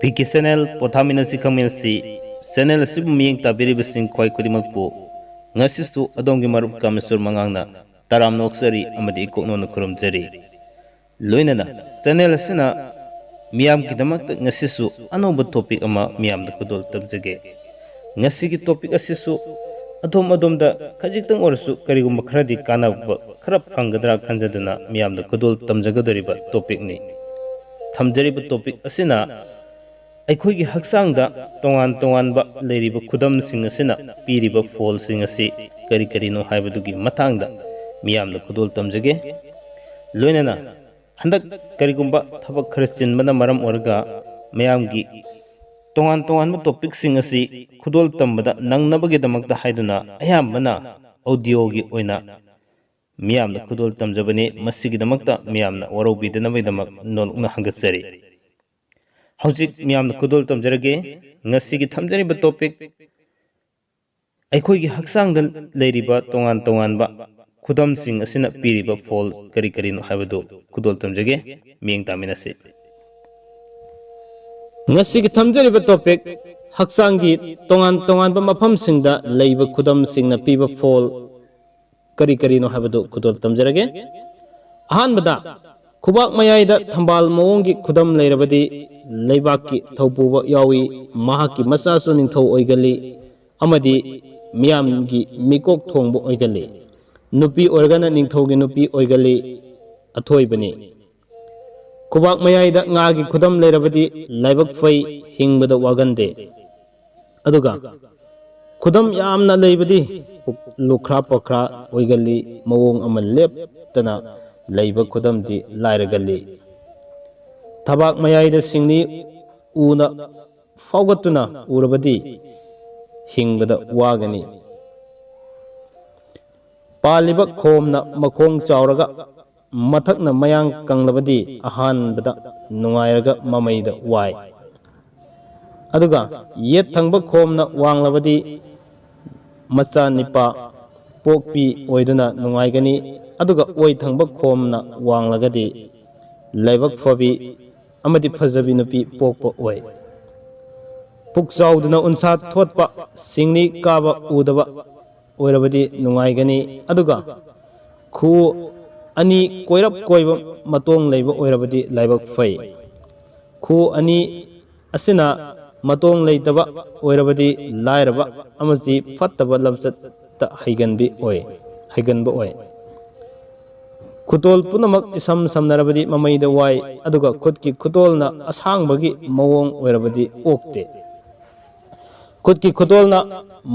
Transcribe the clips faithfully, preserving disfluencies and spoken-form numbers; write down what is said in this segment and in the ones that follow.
P K channel ꯄꯣꯊꯥꯃꯤꯟꯅꯁꯤ ꯈꯪꯃꯤꯟꯅꯁꯤ channel ꯑꯁꯤꯕꯨ ꯃꯤꯠꯌꯦꯡ ꯇꯥꯕꯤꯔꯤꯕꯁꯤꯡ ꯈ꯭ꯋꯥꯏ ꯈꯨꯗꯤꯡꯃꯛꯄꯨ ꯉꯁꯤꯁꯨ ꯑꯗꯣꯝꯒꯤ ꯃꯔꯨꯞ ꯀꯥꯃꯦꯁꯣꯔ ꯃꯉꯥꯡꯅ ꯇꯔꯥꯝꯅ ꯑꯣꯛꯆꯔꯤ ꯑꯃꯗꯤ ꯏꯀꯣꯛꯅꯣꯅ ꯈꯨꯔꯨꯝꯖꯔꯤ꯫ ꯂꯣꯏꯅꯅ ꯆꯦꯅꯦꯜ ꯑꯁꯤꯅ ꯃꯤꯌꯥꯝꯒꯤꯗꯃꯛꯇ ꯉꯁꯤꯁꯨ ꯑꯅꯧꯕ ꯇꯣꯄꯤꯛ ꯑꯃ ꯃꯤꯌꯥꯝꯗ ꯈꯨꯗꯣꯜ ꯇꯝꯖꯒꯦ꯫ ꯉꯁꯤꯒꯤ ꯇꯣꯄꯤꯛ ꯑꯁꯤꯁꯨ ꯑꯗꯣꯝ ꯑꯗꯣꯝꯗ ꯈꯖꯤꯛꯇꯪ ꯑꯣꯏꯔꯁꯨ ꯀꯔꯤꯒꯨꯝꯕ ꯈꯔꯗꯤ ꯀꯥꯟꯅꯕ ꯈꯔ ꯐꯪꯒꯗ꯭ꯔꯥ ꯈꯟꯖꯗꯨꯅ ꯃꯤꯌꯥꯝꯗ ꯈꯨꯗꯣꯜ ꯇꯝꯖꯒꯗꯧꯔꯤꯕ ꯇꯣꯄꯤꯛꯅꯤ꯫ ꯊꯝꯖꯔꯤꯕ ꯇꯣꯄꯤꯛ ꯑꯁꯤꯅ ꯑꯩꯈꯣꯏꯒꯤ ꯍꯛꯆꯥꯡꯗ ꯇꯣꯉꯥꯟ ꯇꯣꯉꯥꯟꯕ ꯂꯩꯔꯤꯕ ꯈꯨꯗꯝꯁꯤꯡ ꯑꯁꯤꯅ ꯄꯤꯔꯤꯕ ꯐꯣꯜꯁꯤꯡ ꯑꯁꯤ ꯀꯔꯤ ꯀꯔꯤꯅꯣ ꯍꯥꯏꯕꯗꯨꯒꯤ ꯃꯇꯥꯡꯗ ꯃꯤꯌꯥꯝꯗ ꯈꯨꯗꯣꯜ ꯇꯝꯖꯒꯦ꯫ ꯂꯣꯏꯅꯅ ꯍꯟꯗꯛ ꯀꯔꯤꯒꯨꯝꯕ ꯊꯕꯛ ꯈꯔ ꯆꯤꯟꯕꯅ ꯃꯔꯝ ꯑꯣꯏꯔꯒ ꯃꯌꯥꯝꯒꯤ ꯇꯣꯉꯥꯟ ꯇꯣꯉꯥꯟꯕ ꯇꯣꯄꯤꯛꯁꯤꯡ ꯑꯁꯤ ꯈꯨꯗꯣꯜ ꯇꯝꯕꯗ ꯅꯪꯅꯕꯒꯤꯗꯃꯛꯇ ꯍꯥꯏꯗꯨꯅ ꯑꯌꯥꯝꯕꯅ ꯑꯣꯗꯤꯑꯣꯒꯤ ꯑꯣꯏꯅ ꯃꯤꯌꯥꯝꯗ ꯈꯨꯗꯣꯜ ꯇꯝꯖꯕꯅꯤ꯫ ꯃꯁꯤꯒꯤꯗꯃꯛꯇ ꯃꯤꯌꯥꯝꯅ ꯋꯥꯔꯧꯕꯤꯗꯅꯕꯒꯤꯗꯃꯛ ꯅꯣꯜꯂꯨꯛꯅ ꯍꯪꯒꯠꯆꯔꯤ꯫ ꯍꯧꯖꯤꯛ ꯃꯤꯌꯥꯝꯅ ꯈꯨꯗꯣꯜ ꯇꯝꯖꯔꯒꯦ꯫ ꯉꯁꯤꯒꯤ ꯊꯝꯖꯔꯤꯕ ꯇꯣꯄꯤꯛ ꯑꯩꯈꯣꯏꯒꯤ ꯍꯛꯆꯥꯡꯗ ꯂꯩꯔꯤꯕ ꯇꯣꯉꯥꯟ ꯇꯣꯉꯥꯟꯕ ꯈꯨꯗꯝꯁꯤꯡ ꯑꯁꯤꯅ ꯄꯤꯔꯤꯕ ꯐꯣꯜ ꯀꯔꯤ ꯀꯔꯤꯅꯣ ꯍꯥꯏꯕꯗꯨ ꯈꯨꯗꯣꯜ ꯇꯝꯖꯒꯦ꯫ ꯃꯤꯠꯌꯦꯡ ꯇꯥꯃꯤꯟꯅꯁꯤ꯫ ꯉꯁꯤꯒꯤ ꯊꯝꯖꯔꯤꯕ ꯇꯣꯄꯤꯛ ꯍꯛꯆꯥꯡꯒꯤ ꯇꯣꯉꯥꯟ ꯇꯣꯉꯥꯟꯕ ꯃꯐꯝꯁꯤꯡꯗ ꯂꯩꯕ ꯈꯨꯗꯝꯁꯤꯡꯅ ꯄꯤꯕ ꯐꯣꯜ ꯀꯔꯤ ꯀꯔꯤꯅꯣ ꯍꯥꯏꯕꯗꯨ ꯈꯨꯗꯣꯜ ꯇꯝꯖꯔꯒꯦ꯫ ꯑꯍꯥꯟꯕꯗ, ꯈꯨꯕꯥꯛ ꯃꯌꯥꯏꯗ ꯊꯝꯕꯥꯜ ꯃꯑꯣꯡꯒꯤ ꯈꯨꯗꯝ ꯂꯩꯔꯕꯗꯤ ꯂꯩꯕꯥꯛꯀꯤ ꯊꯧꯄꯨꯕ ꯌꯥꯎꯏ, ꯃꯍꯥꯛꯀꯤ ꯃꯆꯥꯁꯨ ꯅꯤꯡꯊꯧ ꯑꯣꯏꯒꯜꯂꯤ ꯑꯃꯗꯤ ꯃꯤꯌꯥꯝꯒꯤ ꯃꯤꯀꯣꯛ ꯊꯣꯡꯕ ꯑꯣꯏꯒꯜꯂꯤ꯫ ꯅꯨꯄꯤ ꯑꯣꯏꯔꯒꯅ ꯅꯤꯡꯊꯧꯒꯤ ꯅꯨꯄꯤ ꯑꯣꯏꯒꯜꯂꯤ, ꯑꯊꯣꯏꯕꯅꯤ꯫ ꯈꯨꯕꯥꯛ ꯃꯌꯥꯏꯗ ꯉꯥꯒꯤ ꯈꯨꯗꯝ ꯂꯩꯔꯕꯗꯤ ꯂꯥꯏꯕꯛ ꯐꯩ, ꯍꯤꯡꯕꯗ ꯋꯥꯒꯟꯗꯦ꯫ ꯑꯗꯨꯒ ꯈꯨꯗꯝ ꯌꯥꯝꯅ ꯂꯩꯕꯗꯤ ꯂꯨꯈ꯭ꯔꯥ ꯄꯈ꯭ꯔꯥ ꯑꯣꯏꯒꯜꯂꯤ, ꯃꯑꯣꯡ ꯑꯃ ꯂꯦꯞꯇꯅ ꯂꯩꯕ ꯈꯨꯗꯝꯗꯤ ꯂꯥꯏꯔꯒꯜꯂꯤ꯫ ꯊꯕꯥꯛ ꯃꯌꯥꯏꯗ ꯁꯤꯡꯂꯤ ꯎꯅ ꯐꯥꯎꯒꯠꯇꯨꯅ ꯎꯔꯕꯗꯤ ꯍꯤꯡꯕꯗ ꯋꯥꯒꯅꯤ꯫ ꯄꯥꯜꯂꯤꯕ ꯈꯣꯝꯅ ꯃꯈꯣꯡ ꯆꯥꯎꯔꯒ ꯃꯊꯛꯅ ꯃꯌꯥꯡ ꯀꯪꯂꯕꯗꯤ ꯑꯍꯥꯟꯕꯗ ꯅꯨꯡꯉꯥꯏꯔꯒ ꯃꯃꯩꯗ ꯋꯥꯏ꯫ ꯑꯗꯨꯒ ꯌꯦꯠ ꯊꯪꯕ ꯈꯣꯝꯅ ꯋꯥꯡꯂꯕꯗꯤ ꯃꯆꯥ ꯅꯤꯄꯥ ꯄꯣꯛꯄꯤ ꯑꯣꯏꯗꯨꯅ ꯅꯨꯡꯉꯥꯏꯒꯅꯤ꯫ ꯑꯗꯨꯒ ꯑꯣꯏ ꯊꯪꯕ ꯈꯣꯝꯅ ꯋꯥꯡꯂꯒꯗꯤ ꯂꯥꯏꯕꯛ ꯐꯕꯤ ꯑꯃꯗꯤ ꯐꯖꯕꯤ ꯅꯨꯄꯤ ꯄꯣꯛꯄ ꯑꯣꯏ꯫ ꯄꯨꯛ ꯆꯥꯎꯗꯅ ꯎꯟꯁꯥ ꯊꯣꯠꯄ, ꯁꯤꯡꯂꯤ ꯀꯥꯕ ꯎꯗꯕ ꯑꯣꯏꯔꯕꯗꯤ ꯅꯨꯡꯉꯥꯏꯒꯅꯤ, ꯑꯗꯨꯒ ꯈꯨ ꯑꯅꯤ ꯀꯣꯏꯔꯞ ꯀꯣꯏꯕ ꯃꯇꯣꯡ ꯂꯩꯕ ꯑꯣꯏꯔꯕꯗꯤ ꯂꯥꯏꯕꯛ ꯐꯩ꯫ ꯈꯨ ꯑꯅꯤ ꯑꯁꯤꯅ ꯃꯇꯣꯡ ꯂꯩꯇꯕ ꯑꯣꯏꯔꯕꯗꯤ ꯂꯥꯏꯔꯕ ꯑꯃꯗꯤ ꯐꯠꯇꯕ ꯂꯝꯆꯠꯇ ꯍꯩꯒꯟꯕꯤ ꯑꯣꯏ, ꯍꯩꯒꯟꯕ ꯑꯣꯏ꯫ ꯈꯨꯇꯣꯜ ꯄꯨꯝꯅꯃꯛ ꯏꯁꯝ ꯁꯝꯅꯔꯕꯗꯤ ꯃꯃꯩꯗ ꯋꯥꯏ, ꯑꯗꯨꯒ ꯈꯨꯠꯀꯤ ꯈꯨꯇꯣꯜꯅ ꯑꯁꯥꯡꯕꯒꯤ ꯃꯑꯣꯡ ꯑꯣꯏꯔꯕꯗꯤ ꯑꯣꯛꯇꯦ꯫ ꯈꯨꯠꯀꯤ ꯈꯨꯇꯣꯜꯅ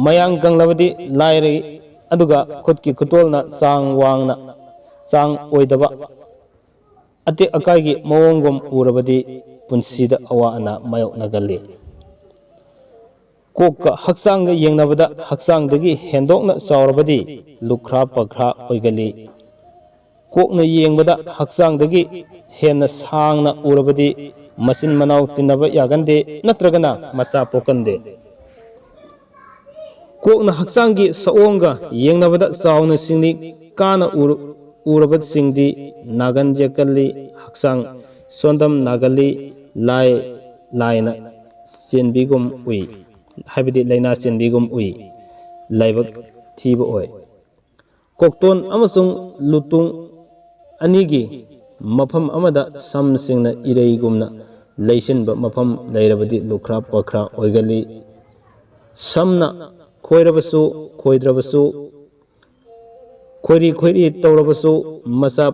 ꯃꯌꯥꯡ ꯀꯪꯂꯕꯗꯤ ꯂꯥꯏꯔꯩ, ꯑꯗꯨꯒ ꯈꯨꯠꯀꯤ ꯈꯨꯇꯣꯜꯅ ꯆꯥꯡ ꯋꯥꯡꯅ, ꯆꯥꯡ ꯑꯣꯏꯗꯕ, ꯑꯇꯦꯛ ꯑꯀꯥꯏꯒꯤ ꯃꯑꯣꯡꯒꯨꯝ ꯎꯔꯕꯗꯤ ꯄꯨꯟꯁꯤꯗ ꯑꯋꯥ ꯑꯅꯥ ꯃꯥꯌꯣꯛꯅꯒꯜꯂꯤ꯫ ꯀꯣꯛꯀ ꯍꯛꯆꯥꯡꯒ ꯌꯦꯡꯅꯕꯗ ꯍꯛꯆꯥꯡꯗꯒꯤ ꯍꯦꯟꯗꯣꯛꯅ ꯆꯥꯎꯔꯕꯗꯤ ꯂꯨꯈ꯭ꯔꯥ ꯄꯛꯈ꯭ꯔꯥ ꯑꯣꯏꯒꯜꯂꯤ꯫ ꯀꯣꯛꯅ ꯌꯦꯡꯕꯗ ꯍꯛꯆꯥꯡꯗꯒꯤ ꯍꯦꯟꯅ ꯁꯥꯡꯅ ꯎꯔꯕꯗꯤ ꯃꯆꯤꯟ ꯃꯅꯥꯎ ꯇꯤꯟꯅꯕ ꯌꯥꯒꯟꯗꯦ, ꯅꯠꯇ꯭ꯔꯒꯅ ꯃꯆꯥ ꯄꯣꯛꯀꯟꯗꯦ꯫ ꯀꯣꯛꯅ ꯍꯛꯆꯥꯡꯒꯤ ꯁꯑꯣꯡꯒ ꯌꯦꯡꯅꯕꯗ ꯆꯥꯎꯅ ꯁꯤꯡꯂꯤ ꯀꯥꯅ ꯎꯔ-, ꯎꯔꯕꯁꯤꯡꯗꯤ ꯅꯥꯒꯟ ꯌꯦꯛꯀꯜꯂꯤ, ꯍꯛꯆꯥꯡ ꯁꯣꯟꯗꯝ ꯅꯥꯒꯜꯂꯤ, ꯂꯥꯏ ꯂꯥꯏꯅ ꯆꯦꯟꯕꯤꯒꯨꯝ ꯎꯏ, ꯍꯥꯏꯕꯗꯤ ꯂꯥꯏꯅꯥ ꯆꯦꯟꯕꯤꯒꯨꯝ ꯎꯏ, ꯂꯥꯏꯕꯛ ꯊꯤꯕ ꯑꯣꯏ꯫ ꯀꯣꯛꯇꯣꯟ ꯑꯃꯁꯨꯡ ꯂꯨꯇꯣꯡ ꯑꯅꯤꯒꯤ ꯃꯐꯝ ꯑꯃꯗ ꯁꯝꯁꯤꯡꯅ ꯏꯔꯩꯒꯨꯝꯅ ꯂꯩꯁꯤꯟꯕ ꯃꯐꯝ ꯂꯩꯔꯕꯗꯤ ꯂꯨꯈ꯭ꯔꯥ ꯄꯛꯈ꯭ꯔꯥ ꯑꯣꯏꯒꯜꯂꯤ꯫ ꯁꯝꯅ ꯈꯣꯏꯔꯕꯁꯨ ꯈꯣꯏꯗ꯭ꯔꯕꯁꯨ, ꯈꯣꯏꯔꯤ ꯈꯣꯏꯔꯤ ꯇꯧꯔꯕꯁꯨ, ꯃꯆꯥ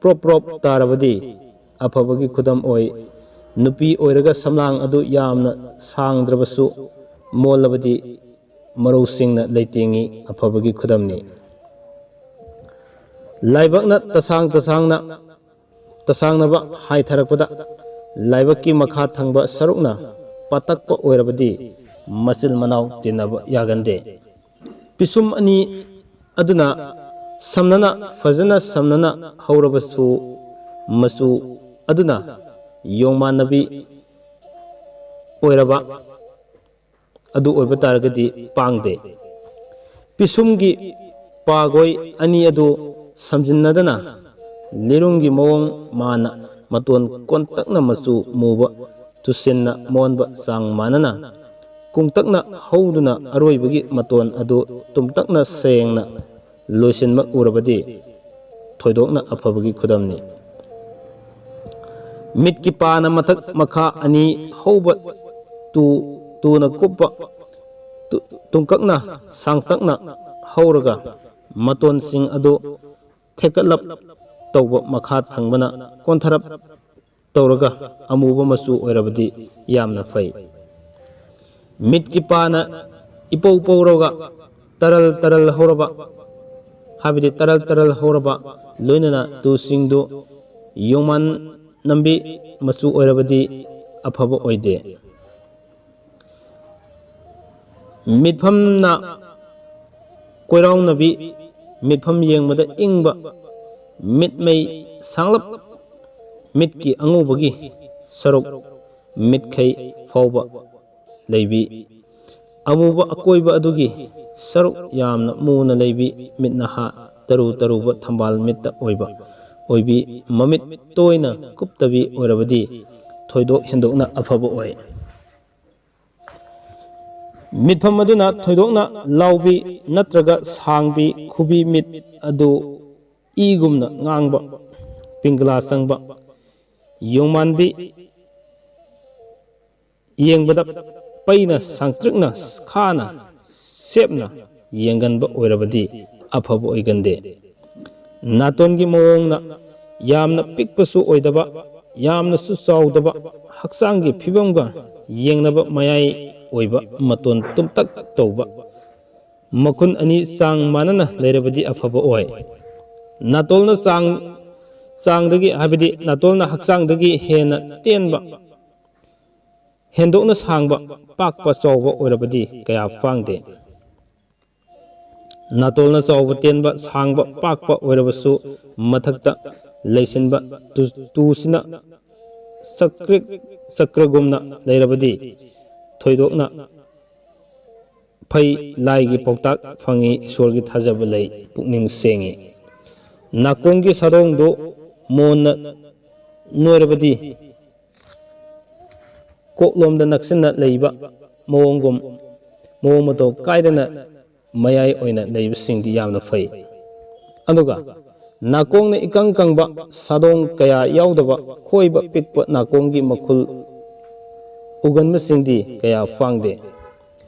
ꯄ꯭ꯔꯣꯞ ꯄ꯭ꯔꯣꯞ ꯇꯥꯔꯕꯗꯤ ꯑꯐꯕꯒꯤ ꯈꯨꯗꯝ ꯑꯣꯏ꯫ ꯅꯨꯄꯤ ꯑꯣꯏꯔꯒ ꯁꯝꯂꯥꯡ ꯑꯗꯨ ꯌꯥꯝꯅ ꯁꯥꯡꯗ꯭ꯔꯕꯁꯨ ꯃꯣꯜꯂꯕꯗꯤ ꯃꯔꯧꯁꯤꯡꯅ ꯂꯩꯇꯦꯡꯉꯤ, ꯑꯐꯕꯒꯤ ꯈꯨꯗꯝꯅꯤ꯫ ꯂꯥꯏꯕꯛꯅ ꯇꯁꯥꯡ ꯇꯁꯥꯡꯅ, ꯇꯁꯥꯡꯅꯕ ꯍꯥꯏꯊꯔꯛꯄꯗ ꯂꯥꯏꯕꯛꯀꯤ ꯃꯈꯥ ꯊꯪꯕ ꯁꯔꯨꯛꯅ ꯄꯥꯇꯛꯄ ꯑꯣꯏꯔꯕꯗꯤ ꯃꯆꯤꯜ ꯃꯅꯥꯎ ꯇꯤꯟꯅꯕ ꯌꯥꯒꯟꯗꯦ꯫ ꯄꯤꯁꯨꯝ ꯑꯅꯤ ꯑꯗꯨꯅ ꯁꯝꯅꯅ, ꯐꯖꯅ ꯁꯝꯅꯅ ꯍꯧꯔꯕꯁꯨ, ꯃꯆꯨ ꯑꯗꯨꯅ ꯌꯣꯡꯃꯥꯟꯅꯕꯤ ꯑꯣꯏꯔꯕ ꯑꯗꯨ ꯑꯣꯏꯕ ꯇꯥꯔꯒꯗꯤ ꯄꯥꯡꯗꯦ꯫ ꯄꯤꯁꯨꯝꯒꯤ ꯄꯥꯒꯣꯏ ꯑꯅꯤ ꯑꯗꯨ ꯁꯝꯖꯤꯟꯅꯗꯅ ꯂꯤꯔꯨꯝꯒꯤ ꯃꯑꯣꯡ ꯃꯥꯅ ꯃꯇꯣꯟ ꯀꯣꯟꯇꯛꯅ ꯃꯆꯨ ꯃꯨꯕ ꯇꯨꯁꯤꯟꯅ ꯃꯣꯟꯕ ꯆꯥꯡ ꯃꯥꯟꯅꯅ ꯀꯨꯡꯇꯛꯅ ꯍꯧꯗꯨꯅ ꯑꯔꯣꯏꯕꯒꯤ ꯃꯇꯣꯟ ꯑꯗꯨ ꯇꯨꯝꯇꯛꯅ ꯁꯦꯡꯅ ꯂꯣꯏꯁꯤꯟꯕ ꯎꯔꯕꯗꯤ ꯊꯣꯏꯗꯣꯛꯅ ꯑꯐꯕꯒꯤ ꯈꯨꯗꯝꯅꯤ꯫ ꯃꯤꯠꯀꯤ ꯄꯥꯅ ꯃꯊꯛ ꯃꯈꯥ ꯑꯅꯤ ꯍꯧꯕ ꯇꯨ, ꯇꯨꯅ ꯀꯨꯞꯄ ꯇꯨ-, ꯇꯨꯡꯀꯛꯅ ꯁꯥꯡꯇꯛꯅ ꯍꯧꯔꯒ ꯃꯇꯣꯟꯁꯤꯡ ꯑꯗꯨ ꯊꯦꯛꯀꯠꯂꯞ ꯇꯧꯕ, ꯃꯈꯥ ꯊꯪꯕꯅ ꯀꯣꯟꯊꯔꯞ ꯇꯧꯔꯒ ꯑꯃꯨꯕ ꯃꯆꯨ ꯑꯣꯏꯔꯕꯗꯤ ꯌꯥꯝꯅ ꯐꯩ꯫ ꯃꯤꯠꯀꯤ ꯄꯥꯅ ꯏꯄꯧ ꯄꯧꯔꯒ ꯇꯔꯜ ꯇꯔꯜ ꯍꯧꯔꯕ, ꯍꯥꯏꯕꯗꯤ ꯇꯔꯜ ꯇꯔꯜ ꯍꯧꯔꯕ, ꯂꯣꯏꯅꯅ ꯇꯨꯁꯤꯡꯗꯨ ꯌꯣꯡꯃꯥꯟ ꯅꯝꯕꯤ ꯃꯆꯨ ꯑꯣꯏꯔꯕꯗꯤ ꯑꯐꯕ ꯑꯣꯏꯗꯦ꯫ ꯃꯤꯠꯐꯝꯅ ꯀꯣꯏꯔꯥꯎꯅꯕꯤ, ꯃꯤꯠꯐꯝ ꯌꯦꯡꯕꯗ ꯏꯪꯕ, ꯃꯤꯠꯃꯩ ꯁꯥꯡꯂꯞ, ꯃꯤꯠꯀꯤ ꯑꯉꯧꯕꯒꯤ ꯁꯔꯨꯛ ꯃꯤꯠꯈꯩ ꯐꯥꯎꯕ ꯂꯩꯕꯤ꯫ ꯑꯃꯨꯕ ꯑꯀꯣꯏꯕ ꯑꯗꯨꯒꯤ ꯁꯔꯨꯛ ꯌꯥꯝꯅ ꯃꯨꯅ ꯂꯩꯕꯤ, ꯃꯤꯠ ꯅꯍꯥ ꯇꯔꯨ ꯇꯔꯨꯕ ꯊꯝꯕꯥꯜ ꯃꯤꯠꯇ ꯑꯣꯏꯕ, ꯑꯣꯏꯕꯤ, ꯃꯃꯤꯠ ꯇꯣꯏꯅ ꯀꯨꯞꯇꯕꯤ ꯑꯣꯏꯔꯕꯗꯤ ꯊꯣꯏꯗꯣꯛ ꯍꯦꯟꯗꯣꯛꯅ ꯑꯐꯕ ꯑꯣꯏ꯫ ꯃꯤꯠꯐꯝ ꯑꯗꯨꯅ ꯊꯣꯏꯗꯣꯛꯅ ꯂꯥꯎꯕꯤ ꯅꯠꯇ꯭ꯔꯒ ꯁꯥꯡꯕꯤ, ꯈꯨꯕꯤ ꯃꯤꯠ ꯑꯗꯨ ꯏꯒꯨꯝꯅ ꯉꯥꯡꯕ, ꯄꯤꯡꯒꯂꯥ ꯆꯪꯕ, ꯌꯣꯡꯃꯥꯟꯕꯤ, ꯌꯦꯡꯕꯗ ꯄꯩꯅ ꯁꯥꯡꯇ꯭ꯔꯤꯛꯅ ꯈꯥꯅ ꯁꯦꯞꯅ ꯌꯦꯡꯒꯟꯕ ꯑꯣꯏꯔꯕꯗꯤ ꯑꯐꯕ ꯑꯣꯏꯒꯟꯗꯦ꯫ ꯅꯥꯇꯣꯟꯒꯤ ꯃꯑꯣꯡꯅ ꯌꯥꯝꯅ ꯄꯤꯛꯄꯁꯨ ꯑꯣꯏꯗꯕ, ꯌꯥꯝꯅꯁꯨ ꯆꯥꯎꯗꯕ, ꯍꯛꯆꯥꯡꯒꯤ ꯐꯤꯕꯝꯒ ꯌꯦꯡꯅꯕ ꯃꯌꯥꯏ ꯑꯣꯏꯕ, ꯃꯇꯣꯟ ꯇꯨꯝꯇꯛ ꯇꯧꯕ, ꯃꯈꯨꯟ ꯑꯅꯤ ꯆꯥꯡ ꯃꯥꯟꯅꯅ ꯂꯩꯔꯕꯗꯤ ꯑꯐꯕ ꯑꯣꯏ꯫ ꯅꯥꯇꯣꯜꯅ ꯆꯥꯡ, ꯆꯥꯡꯗꯒꯤ, ꯍꯥꯏꯕꯗꯤ ꯅꯥꯇꯣꯜꯅ ꯍꯛꯆꯥꯡꯗꯒꯤ ꯍꯦꯟꯅ ꯇꯦꯟꯕ, ꯍꯦꯟꯗꯣꯛꯅ ꯁꯥꯡꯕ, ꯄꯥꯛꯄ ꯆꯥꯎꯕ ꯑꯣꯏꯔꯕꯗꯤ ꯀꯌꯥ ꯐꯥꯡꯗꯦ꯫ ꯅꯥꯇꯣꯜꯅ ꯆꯥꯎꯕ, ꯇꯦꯟꯕ, ꯁꯥꯡꯕ, ꯄꯥꯛꯄ ꯑꯣꯏꯔꯕꯁꯨ ꯃꯊꯛꯇ ꯂꯩꯁꯤꯟꯕ ꯇꯨ-, ꯇꯨꯁꯤꯅ ꯆꯀ꯭ꯔꯤꯛ ꯆꯀ꯭ꯔꯒꯨꯝꯅ ꯂꯩꯔꯕꯗꯤ ꯊꯣꯏꯗꯣꯛꯅ ꯐꯩ, ꯂꯥꯏꯒꯤ ꯄꯥꯎꯇꯥꯛ ꯐꯪꯉꯤ, ꯏꯁꯣꯔꯒꯤ ꯊꯥꯖꯕ ꯂꯩ, ꯄꯨꯛꯅꯤꯡ ꯁꯦꯡꯉꯤ꯫ ꯅꯥꯀꯣꯡꯒꯤ ꯁꯥꯗꯣꯡꯗꯨ ꯃꯣꯟꯅ ꯅꯣꯏꯔꯕꯗꯤ ꯀꯣꯛꯂꯣꯝꯗ ꯅꯛꯁꯤꯟꯅ ꯂꯩꯕ ꯃꯑꯣꯡꯒꯨꯝ, ꯃꯑꯣꯡ ꯃꯇꯧ ꯀꯥꯏꯗꯅ ꯃꯌꯥꯏ ꯑꯣꯏꯅ ꯂꯩꯕꯁꯤꯡꯗꯤ ꯌꯥꯝꯅ ꯐꯩ꯫ ꯑꯗꯨꯒ ꯅꯥꯀꯣꯡꯅ ꯏꯀꯪ ꯀꯪꯕ, ꯁꯥꯗꯣꯡ ꯀꯌꯥ ꯌꯥꯎꯗꯕ, ꯈꯣꯏꯕ ꯄꯤꯛꯄ ꯅꯥꯀꯣꯡꯒꯤ ꯃꯈꯨꯜ ꯎꯒꯟꯕꯁꯤꯡꯗꯤ ꯀꯌꯥ ꯄꯥꯡꯗꯦ꯫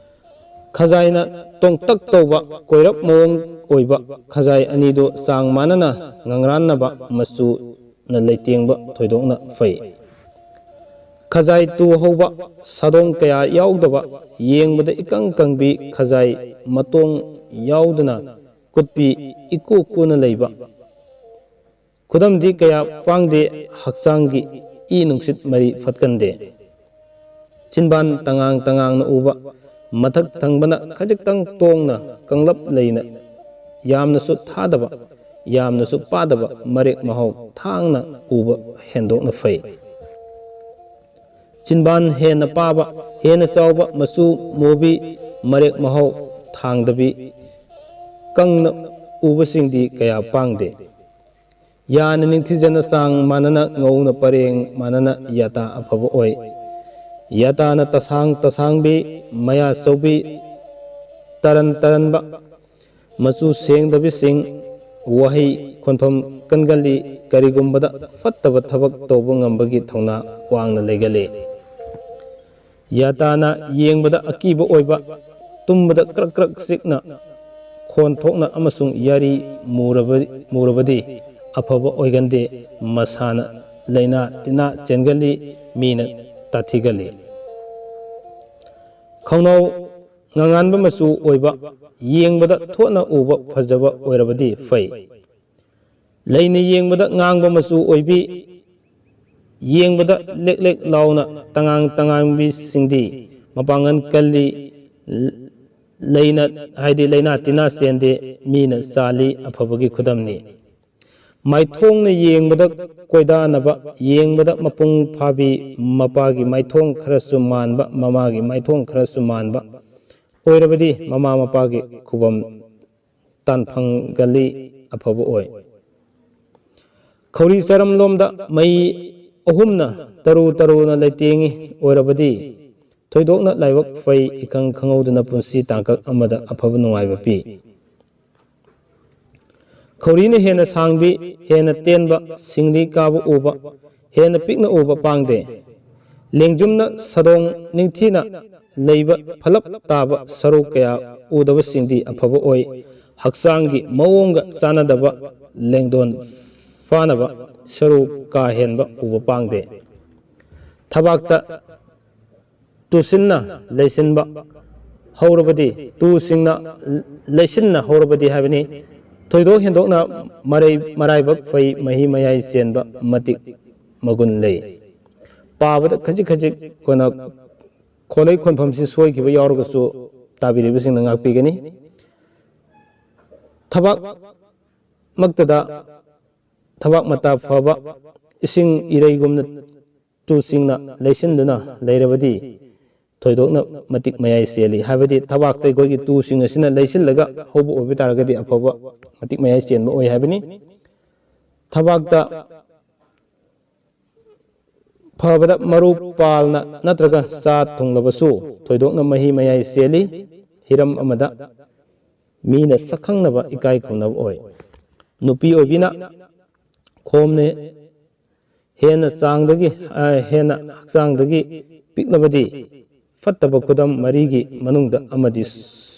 ꯈꯖꯥꯏꯅ ꯇꯣꯡꯇꯛ ꯇꯧꯕ, ꯀꯣꯏꯔꯞ ꯃꯑꯣꯡ ꯑꯣꯏꯕ ꯈꯖꯥꯏ ꯑꯅꯤꯗꯨ ꯆꯥꯡ ꯃꯥꯟꯅꯅ ꯉꯪꯔꯥꯟꯅꯕ ꯃꯆꯨꯅ ꯂꯩꯇꯦꯡꯕ ꯊꯣꯏꯗꯣꯛꯅ ꯐꯩ꯫ ꯈꯖꯥꯏ ꯇꯨ ꯍꯧꯕ, ꯁꯥꯗꯣꯡ ꯀꯌꯥ ꯌꯥꯎꯗꯕ, ꯌꯦꯡꯕꯗ ꯏꯀꯪ ꯀꯪꯕꯤ ꯈꯖꯥꯏ ꯃꯇꯣꯡ ꯌꯥꯎꯗꯅ ꯀꯨꯠꯄꯤ ꯏꯀꯨ ꯀꯨꯅ ꯂꯩꯕ꯫ ꯈꯨꯗꯝꯗꯤ ꯀꯌꯥ ꯄꯥꯡꯗꯦ, ꯍꯛꯆꯥꯡꯒꯤ ꯏ ꯅꯨꯡꯁꯤꯠ ꯃꯔꯤ ꯐꯠꯀꯟꯗꯦ꯫ ꯆꯤꯟꯕꯥꯟ ꯇꯉꯥꯡ ꯇꯉꯥꯡꯅ ꯎꯕ, ꯃꯊꯛ ꯊꯪꯕꯅ ꯈꯖꯤꯛꯇꯪ ꯇꯣꯡꯅ ꯀꯪꯂꯞ ꯂꯩꯅ, ꯌꯥꯝꯅꯁꯨ ꯊꯥꯗꯕ, ꯌꯥꯝꯅꯁꯨ ꯄꯥꯗꯕ, ꯃꯔꯦꯛ ꯃꯍꯥꯎ ꯊꯥꯡꯅ ꯎꯕ ꯍꯦꯟꯗꯣꯛꯅ ꯐꯩ꯫ ꯆꯤꯟꯕꯥꯟ ꯍꯦꯟꯅ ꯄꯥꯕ, ꯍꯦꯟꯅ ꯆꯥꯎꯕ, ꯃꯆꯨ ꯃꯨꯕꯤ, ꯃꯔꯦꯛ ꯃꯍꯥꯎ ꯊꯥꯡꯗꯕꯤ, ꯀꯪꯅ ꯎꯕꯁꯤꯡꯗꯤ ꯀꯌꯥ ꯄꯥꯡꯗꯦ꯫ ꯌꯥꯅ ꯅꯤꯡꯊꯤꯖꯅ ꯆꯥꯡ ꯃꯥꯟꯅꯅ ꯉꯧꯅ ꯄꯔꯦꯡ ꯃꯥꯟꯅꯅ ꯌꯥꯇꯥ ꯑꯐꯕ ꯑꯣꯏ꯫ ꯌꯥꯇꯥꯅ ꯇꯁꯥꯡ ꯇꯁꯥꯡꯕꯤ, ꯃꯌꯥ ꯆꯧꯕꯤ, ꯇꯔꯟ ꯇꯔꯟꯕ, ꯃꯆꯨ ꯁꯦꯡꯗꯕꯤꯁꯤꯡ, ꯋꯥꯍꯩ ꯈꯣꯟꯐꯝ ꯀꯟꯒꯜꯂꯤ꯫ ꯀꯔꯤꯒꯨꯝꯕꯗ ꯐꯠꯇꯕ ꯊꯕꯛ ꯇꯧꯕ ꯉꯝꯕꯒꯤ ꯊꯧꯅꯥ ꯋꯥꯡꯅ ꯂꯩꯒꯜꯂꯤ꯫ ꯌꯥꯇꯥꯅ ꯌꯦꯡꯕꯗ ꯑꯀꯤꯕ ꯑꯣꯏꯕ, ꯇꯨꯝꯕꯗ ꯀ꯭ꯔꯛ ꯀ꯭ꯔꯛ ꯆꯤꯛꯅ ꯈꯣꯟ ꯊꯣꯛꯅ ꯑꯃꯁꯨꯡ ꯌꯥꯔꯤ ꯃꯨꯔꯕ-, ꯃꯨꯔꯕꯗꯤ ꯑꯐꯕ ꯑꯣꯏꯒꯟꯗꯦ꯫ ꯃꯁꯥꯅ ꯂꯥꯏꯅꯥ ꯇꯤꯟꯅꯥ ꯆꯦꯟꯒꯜꯂꯤ, ꯃꯤꯅ ꯇꯥꯊꯤꯒꯜꯂꯤ꯫ ꯈꯧꯅꯥꯎ ꯉꯉꯥꯟꯕ ꯃꯆꯨ ꯑꯣꯏꯕ, ꯌꯦꯡꯕꯗ ꯊꯣꯠꯅ ꯎꯕ ꯐꯖꯕ ꯑꯣꯏꯔꯕꯗꯤ ꯐꯩ꯫ ꯂꯩꯅ ꯌꯦꯡꯕꯗ ꯉꯥꯡꯕ ꯃꯆꯨ ꯑꯣꯏꯕꯤ, ꯌꯦꯡꯕꯗ ꯂꯦꯛ ꯂꯦꯛ ꯂꯥꯎꯅ ꯇꯉꯥꯡ ꯇꯉꯥꯡꯕꯤꯁꯤꯡꯗꯤ ꯃꯄꯥꯡꯒꯜ ꯀꯜꯂꯤ꯫ ꯂꯩꯅ, ꯍꯥꯏꯗꯤ ꯂꯩꯅꯥ ꯇꯤꯟꯅꯥ ꯆꯦꯟꯗꯦ, ꯃꯤꯅ ꯆꯥꯜꯂꯤ, ꯑꯐꯕꯒꯤ ꯈꯨꯗꯝꯅꯤ꯫ ꯃꯥꯏꯊꯣꯡꯅ ꯌꯦꯡꯕꯗ ꯀꯣꯏꯗꯥꯅꯕ, ꯌꯦꯡꯕꯗ ꯃꯄꯨꯡ ꯐꯥꯕꯤ, ꯃꯄꯥꯒꯤ ꯃꯥꯏꯊꯣꯡ ꯈꯔꯁꯨ ꯃꯥꯟꯕ, ꯃꯃꯥꯒꯤ ꯃꯥꯏꯊꯣꯡ ꯈꯔꯁꯨ ꯃꯥꯟꯕ ꯑꯣꯏꯔꯕꯗꯤ ꯃꯃꯥ ꯃꯄꯥꯒꯤ ꯈꯨꯕꯝ ꯇꯥꯟꯐꯝꯒꯜꯂꯤ, ꯑꯐꯕ ꯑꯣꯏ꯫ ꯈꯧꯔꯤ ꯆꯔꯝꯂꯣꯝꯗ ꯃꯩ ꯑꯍꯨꯝꯅ ꯇꯔꯨ ꯇꯔꯨꯅ ꯂꯩꯇꯦꯡꯉꯤ ꯑꯣꯏꯔꯕꯗꯤ, ꯊꯣꯏꯗꯣꯛꯅ ꯂꯥꯏꯕꯛ ꯐꯩ, ꯏꯈꯪ ꯈꯪꯍꯧꯗꯅ ꯄꯨꯟꯁꯤ ꯇꯥꯡꯀꯛ ꯑꯃꯗ ꯑꯐꯕ ꯅꯨꯡꯉꯥꯏꯕ ꯄꯤ꯫ ꯈꯧꯔꯤꯅ ꯍꯦꯟꯅ ꯁꯥꯡꯕꯤ, ꯍꯦꯟꯅ ꯇꯦꯟꯕ, ꯁꯤꯡꯂꯤ ꯀꯥꯕ ꯎꯕ, ꯍꯦꯟꯅ ꯄꯤꯛꯅ ꯎꯕ ꯄꯥꯡꯗꯦ꯫ ꯂꯦꯡꯖꯨꯝꯅ ꯁꯥꯗꯣꯡ ꯅꯤꯡꯊꯤꯅ ꯂꯩꯕ ꯐꯂꯞ ꯇꯥꯕ ꯁꯔꯨ ꯀꯌꯥ ꯎꯗꯕꯁꯤꯡꯗꯤ ꯑꯐꯕ ꯑꯣꯏ꯫ ꯍꯛꯆꯥꯡꯒꯤ ꯃꯑꯣꯡꯒ ꯆꯥꯟꯅꯗꯕ ꯂꯦꯡꯗꯣꯟ ꯐꯥꯅꯕ ꯁꯔꯨ ꯀꯥ ꯍꯦꯟꯕ ꯎꯕ ꯄꯥꯡꯗꯦ꯫ ꯊꯕꯥꯛꯇ ꯇꯨꯁꯤꯟꯅ ꯂꯩꯁꯤꯟꯕ ꯍꯧꯔꯕꯗꯤ, ꯇꯨꯁꯤꯡꯅ ꯂꯩꯁꯤꯟꯅ ꯍꯧꯔꯕꯗꯤ ꯍꯥꯏꯕꯅꯤ꯫ ꯊꯣꯏꯗꯣꯛ ꯍꯦꯟꯗꯣꯛꯅ ꯃꯔꯩ-, ꯃꯔꯥꯏꯕꯛ ꯐꯩ, ꯃꯍꯤ ꯃꯌꯥꯏ ꯆꯦꯟꯕ ꯃꯇꯤꯛ ꯃꯒꯨꯟ ꯂꯩ꯫ ꯄꯥꯕꯗ ꯈꯖꯤꯛ ꯈꯖꯤꯛ ꯑꯩꯈꯣꯏꯅ ꯈꯣꯟꯂꯩ ꯈꯣꯟꯐꯝꯁꯤ ꯁꯣꯏꯈꯤꯕ ꯌꯥꯎꯔꯒꯁꯨ ꯇꯥꯕꯤꯔꯤꯕꯁꯤꯡꯅ ꯉꯥꯛꯄꯤꯒꯅꯤ꯫ ꯊꯕꯥꯛ ꯃꯛꯇꯗ ꯊꯕꯥꯛ ꯃꯇꯥ ꯐꯕ ꯏꯁꯤꯡ ꯏꯔꯩꯒꯨꯝꯅ ꯇꯨꯁꯤꯡꯅ ꯂꯩꯁꯤꯟꯗꯨꯅ ꯂꯩꯔꯕꯗꯤ ꯊꯣꯏꯗꯣꯛꯅ ꯃꯇꯤꯛ ꯃꯌꯥꯏ ꯆꯦꯜꯂꯤ꯫ ꯍꯥꯏꯕꯗꯤ ꯊꯕꯥꯛꯇ ꯑꯩꯈꯣꯏꯒꯤ ꯇꯨꯁꯤꯡ ꯑꯁꯤꯅ ꯂꯩꯁꯤꯜꯂꯒ ꯍꯧꯕ ꯑꯣꯏꯕ ꯇꯥꯔꯒꯗꯤ ꯑꯐꯕ ꯃꯇꯤꯛ ꯃꯌꯥꯏ ꯆꯦꯟꯕ ꯑꯣꯏ ꯍꯥꯏꯕꯅꯤ꯫ ꯊꯕꯥꯛꯇ ꯐꯕꯗ ꯃꯔꯨ ꯄꯥꯜꯅ ꯅꯠꯇ꯭ꯔꯒ ꯆꯥ ꯊꯨꯡꯂꯕꯁꯨ ꯊꯣꯏꯗꯣꯛꯅ ꯃꯍꯤ ꯃꯌꯥꯏ ꯆꯦꯜꯂꯤ꯫ ꯍꯤꯔꯝ ꯑꯃꯗ ꯃꯤꯅ ꯁꯛꯈꯪꯅꯕ ꯏꯀꯥꯏ ꯈꯨꯝꯅꯕ ꯑꯣꯏ꯫ ꯅꯨꯄꯤ ꯑꯣꯏꯕꯤꯅ ꯈꯣꯝꯅ ꯍꯦꯟꯅ ꯆꯥꯡꯗꯒꯤ, ꯑ, ꯍꯦꯟꯅ ꯍꯛꯆꯥꯡꯗꯒꯤ ꯄꯤꯛꯂꯕꯗꯤ ꯐꯠꯇꯕ ꯈꯨꯗꯝ ꯃꯔꯤꯒꯤ ꯃꯅꯨꯡꯗ ꯑꯃꯗꯤ